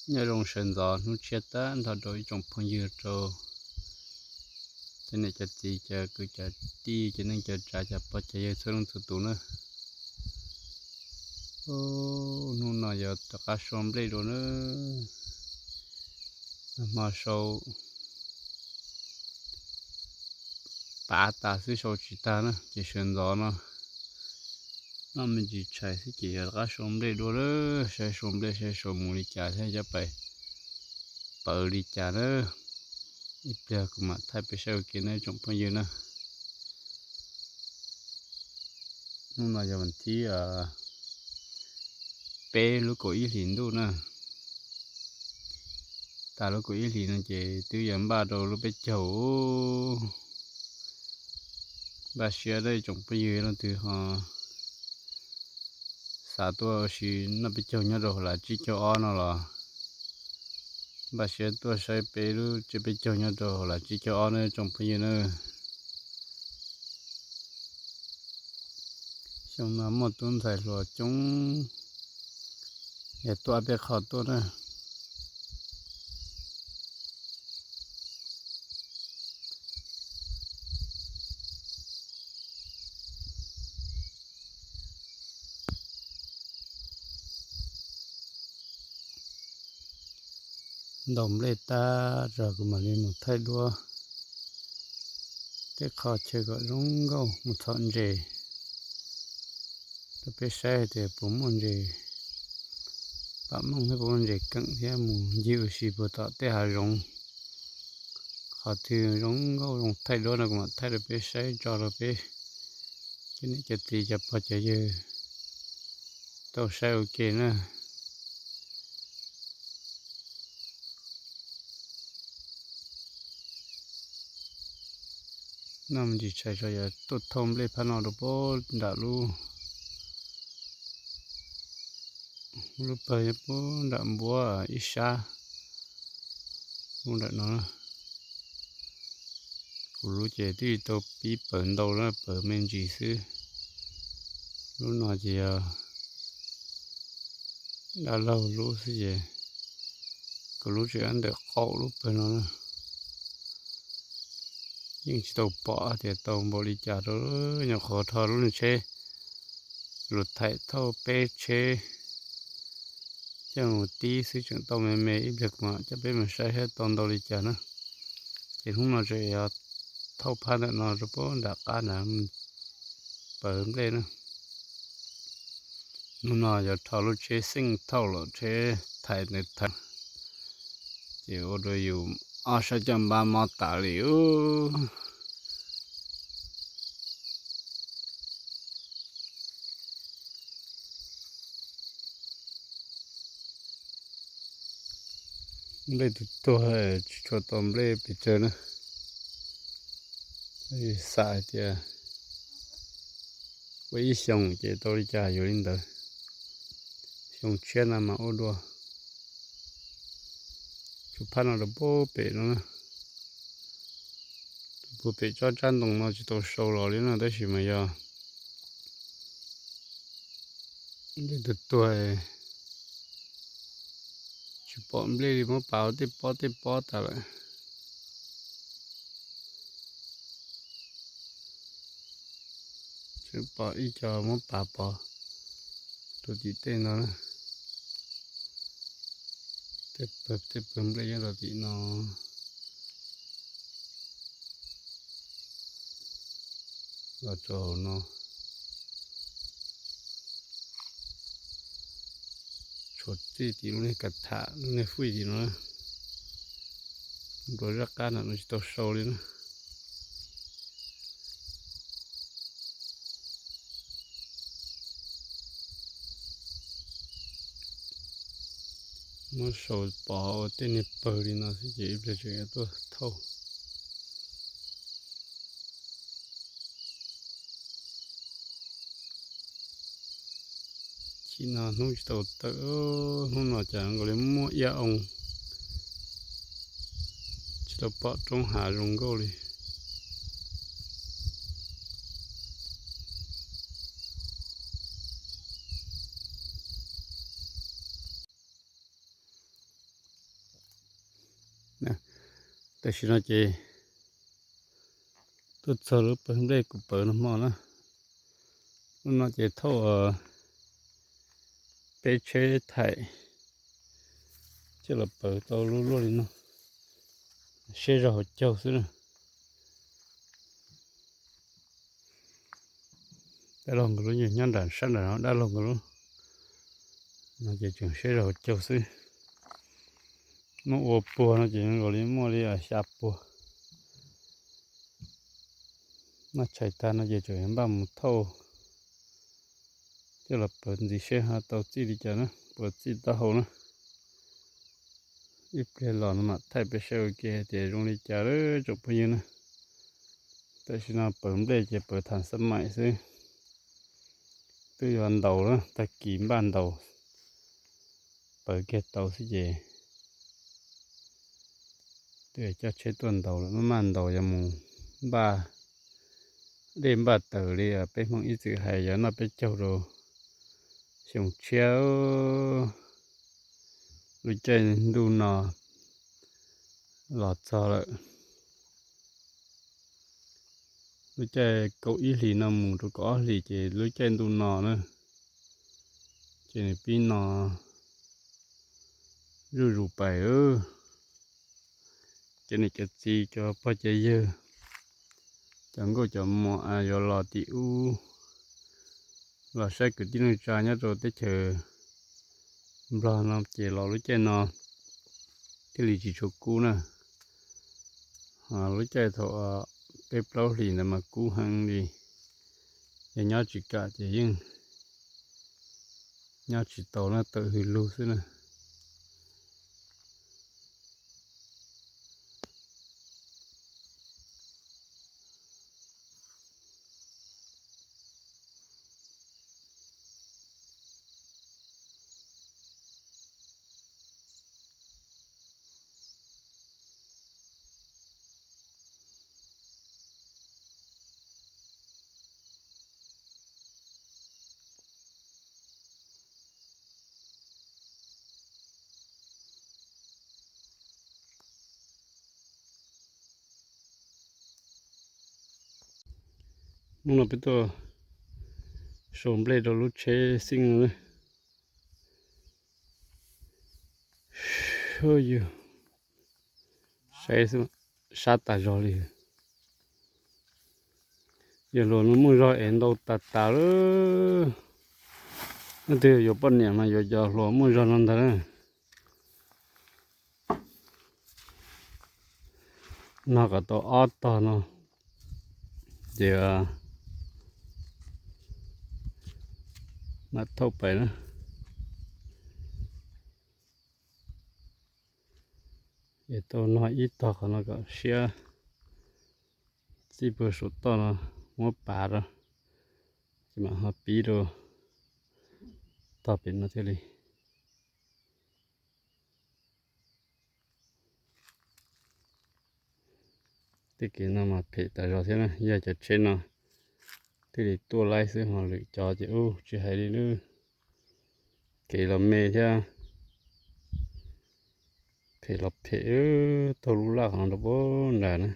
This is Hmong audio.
Nyob zoo sawv ntxov hnub tshiab tag nrho rau ib tsoom phooj ywg, rau cov niam cov txiv, cov kwv cov tij, cov neej cov tsav, cov pog cov yawg txhua leej txhua tus na. Hnub no yog rov qab sau nplej dua na. Nag hmo sau pav tas xwb, sau tsis tag na, ces sawv ntxov no noj me ntsis tshais xwb ces yog rov qab sau nplej dua lawm. Saib sau nplej saib sau mus li cas thiab cov pais pawv li cas na. Ib pliag kuv mam thaij peb saib ua ke na tsoom phooj ywg na. Hnub no yog vas thib peb lub kaum ib hlis ntuj na. Tas lub kaum ib hlis no ces twb yog npaj rau lub peb caug. Npaj siab ib tsoom phooj ywg leej twg ho xav tuaj ua si noj peb caug nyob rau hauv lawv tsib caug ob no los npaj siab tuaj saib peb lub tsiab peb caug nyob rau hauv lawv tsib caug ob na tsoom phooj ywg na. Xyoo no muaj tub ntxhais hluas coob, yog tuaj peb qho tuaj na. Ntaus nplej tag zog kuv mam li mus thaij duab tej qho chaw kom zoo nkauj mus txhom ntses rau peb saib hais tias puas muaj ntses pam meej thiab puas muaj ntses keem thiab mus ncig ua si puag tom tej hav zoov. Qhov twg zoo nkauj zoo thaij duab no kuv mam thaij rau peb saib tso rau peb cov niam cov txiv cov pog cov yawg tau saib ua ke na. Noj me ntsis tshais tso yog tuaj thauj nplej phab no rau puag nram lub, lub pawg puag nram npuab ib sab, lub nram no. Kuv lub ces twb tau pib pawv ntau na, pawv me ntsis xwb. Lub no ces yog dab laug lub xwb ces kuv lub tseem ntawm qaum lub pawg no na. Yeej tsis tau pom tias tau npaum li cas rau, nyuam qhuav rho lub niag tsheb lus thaim thauj peb tsheb coj mus tib xwb tseem tau me me, ib pliag kuv mam coj peb mus saib thiab tau ntau li cas na. Ces hnub no tseem yuav thauj phab ntawm no rau puag nram qab na, pawv nplej na. Hnub no yuav rho lub tsheb xeej thauj los tsheb thaim ntawd thaim, ces ua rau yus ob sab caj npab mob tas li ub. Nplej tuag tuag, tsis tshua tau nplej pes tsawg na. Xav hais tias ua ib xyoos ces tau li cas yuav li ntawd, xyoo tshiab no mas ua dua. Tshuav phab no rau puag pem no na, puag pem tsob tsab ntoo no tsis tau sau los li no tab sis mas yog nplej tuag tuag, tsis pom nplej li, muab pav tej pob tej pob tas lawm. Tseem pom ib co muab pav pov rau tim tej no na. Tej pawg nplej nyob rau tim no los rau hauv no. Tshuav txij tim lub niag ka tham lub niag fwj tim no, nruas zaj qab ntawm no tsis tau sau li na. Muab sau pov ua tej niag pawg li no xwb ces ib pliag tseem yuav tuaj thauj. Chim no hnub tsis tau tawm, hnub no cas nkaus li muaj iab oo, tsis tau pom roob hav zoo nkauj li. Tam sim no ces tuaj txog lub pawg nplej kuv pawv no hmo na. Lub no ces thauj peb tsheb thaim coj los pawv tau lub luaj li no, siab zog hauv caug xwb na. Dab laug nkawd lub nyob nram sab nram no, dab laug nkawd lub no ces tseem siab zog hauv caug xwb. Muab ua puag no ces zoo li muaj li xya puag. Noj tshais tag no ces tseem npaj mus thauj coj los pawv ntxiv seb ho tau txij li cas na, puas txij taub hau na. Ib pliag los no mam thaij peb saib ua ke hais tias zoo li cas lawm tsoom phooj ywg na. Tam sim no pawv nplej ces pawv tham xab maim xwb. Twb yuav ntaus na, tag kis npaj ntaus, pawv kiag tau xwb ces twb coj tsheb tuaj ntaus lawm, maj maj ntaus yuav mus npaj dej npaj taws li peb Hmoob ib txwm hais, yuav noj peb caug rau xyoo tshiab. Lub caij ntuj no los txog lawm. Lub caij kaum ib hlis no mus rau kaum ob hlis ces lub caij ntuj no na, ces nws pib no zuj zus pais. Cov niam cov txiv, cov pog cov yawg, cov nkauj cov muam yuav los tim ub los saib kwv tij neej tsa nyob rau teb chaws Nplog no ces los lub caij no thiaj li tsis tshua kub na. Ho lub caij thaum peb plaub hlis ntawd mas kub heev li, yog nyob tsis kam ces yeej nyob tsis tau na, tawm hws lug xwb na. Hnub no peb tuaj sau nplej rau lub tsheb xeeb no na. Yus saib sab tas zog li. Yog hluas no muaj zog es ntau tas tas lawm. Leej twg yuav poj niam mas yuav cov hluas muaj zog no ntag na. Nog kom tau ob tog no ces mam thauj pais na. Es tau nog ib tog qhov no kom siab txij puag saum toj no muab pav rau, ces mam ho pib rau tog pem no thiaj li. Tej kev no mas phem tas zog thiab na, yog cov tsheb no thiaj li tuaj laib xwb, ho lwm cov ces ub tsis hais li lub kev los me thiab. Phem los phem, taug lub laj qhov no rau puag nrad na.